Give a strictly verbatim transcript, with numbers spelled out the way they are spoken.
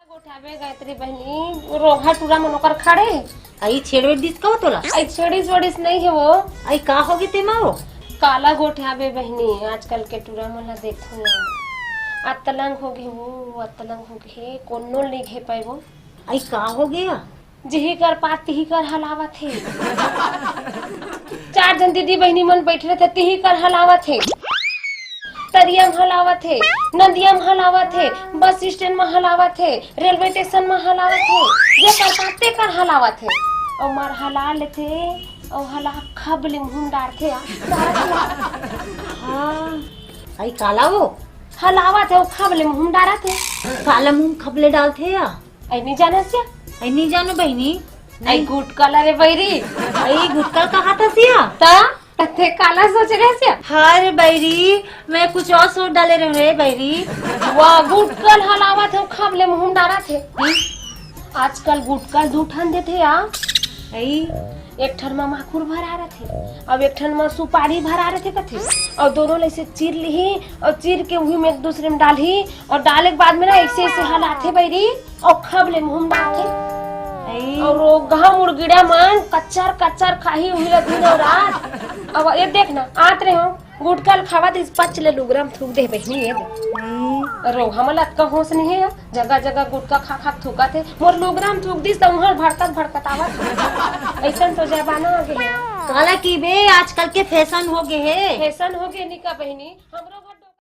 गोठियाबे गायत्री बहिनी, रोगहा टूरा मन ओकर खड़े। अई छेड़वेड़ दिस का हो तोला? अई छेड़िस वेड़िस नहीं हे वो। अई का होगे तेमा वो? काला गोठियाबे बहिनी, आजकल के टूरा मन ला देखो ना। अतलंग होगे वो, अतलंग होगे हे, कोनो ल नहीं घे पाए वो। अई का होगे या? जिही कर पात तिही कर हलावत हे। चार झन दीदी बहिनी मन बइठे रहिथे, तिही कर हलावत हे। तरिया म हलावत हे, नदिया म हलावत हे, बस स्टैंड म हलावत हे, रेलवे स्टेशन म हलावत हे, जेकर पात तेकर हलावत हे। अउ मर हला लेथे, अउ हला खब ले मुंह म डारथे। हाँ। अई काला वो? हलावत हे, अउ खब ले मुंह म डारत हे। काला मुंह म खब ले डालथे या? अई नहीं जानस या? अई नहीं जानो बहिनी। अई गुटका ला रे बइरी। अई गुटका ल कहाथस या? त? त ते काला सोचे रहेस या? हाँ रे बइरी, मैं कुछ और सोच डाले रहेंव रे बइरी। वाह, गुटका ल हलावत हे, खब ले मुंह म डारत हे। आजकल गुटका ल दू ठन देथे या। अई। एक ठन म माखुर भरा रथे, अउ एक ठन म सुपारी भरा रथे कथे, अउ दोनों ल अइसे चीर लिही, अउ चीर के उही म एक दूसरे म डालही, अउ डाले के बाद म ना अइसे अइसे हलाथे बइरी, अउ खब ले मुंह म डालथे। अई। अउ रोगहा मुड़गिड़ा मन कच्चर कच्चर खाही उही ल दिन अउ रात। अब ये देख ना, आत रहे हो, गुटका ल खावत रिहिस, पच ले लुगरा म थूक दे बहिनी, ये दे। हम्म। अरे, हमन ला अतका होश नहीं हे, जगह जगह गुटका खा खा के थूकत हे। मोर लुगरा म थूक दिस त उहर भड़कत भड़कत आवत हे। अइसन तो जमाना आ गे हे। काला कहिबे, आजकल के फैशन होगे हे। फैशन होगे निका बहिनी, हमरो